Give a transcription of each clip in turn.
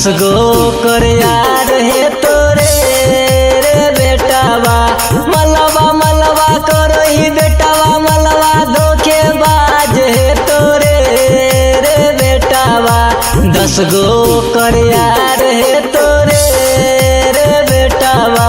दस गो कर यार हे तोरे रे बेटावा। मलवा मलवा करही बेटावा मलवा धोखेबाज हे तोरे रे बेटावा। दस गो कर यार हे तोरे रे बेटावा।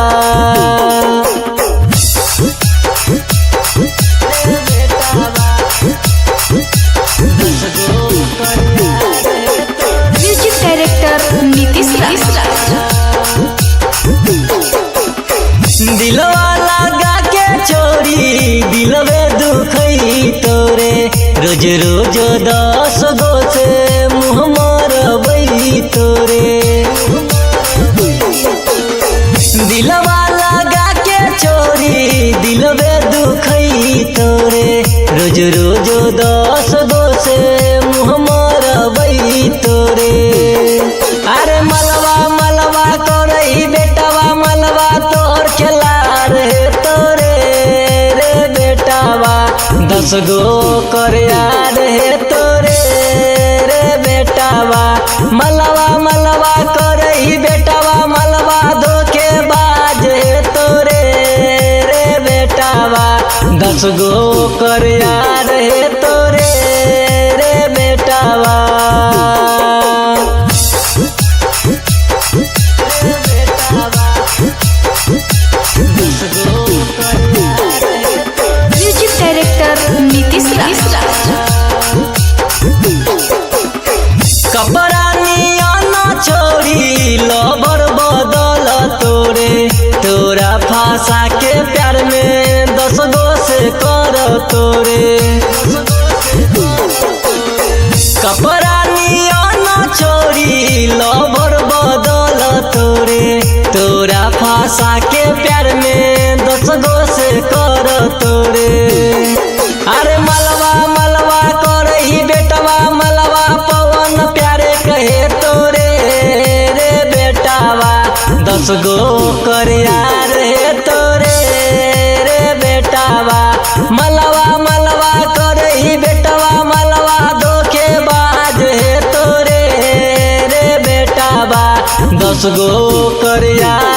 म्यूजिक डायरेक्टर नीतीश राज। दिलवा लगा के चोरी दिलवे दुखई तोरे। रोज रोज 10 गो से मुँह मारबई तोरे। दिलवा लगा के चोरी दिलवे दुखई तोरे। रोज रोज 10 गो से मुँह मारबई तोरे। अरे मलवा मलवा करही बेटावा मलवा तोर खेला रे तोरे रे बेटावा। 10 गो कर यार हे तोरे रे बेटावा। मलवा मलवा करही बेटावा मलवा धोखेबाज हे तोरे रे बेटावा। 10 गो कर यार हे तोरे रे बेटावा। म्यूजिक डायरेक्टर नीतीश राज। कपड़ा नियाना छोड़ी लबर बदल तोरे। तोरा फांसा के प्यार में 10 गो से कर तोरे। कपड़ा नियाना छोड़ी लबर बदल तोरे। तोरा फांसा के प्यार में 10 गो से कर तोरे। अरे मलवा मलवा करही बेटवा मलवा पवन प्यारे कहे तोरे रे बेटावा। 10 गो कर यार हे तोरे रे बेटावा। मलवा मलवा करही बेटवा मलवा धोखेबाज हे तोरे रे बेटावा। 10 गो कर यार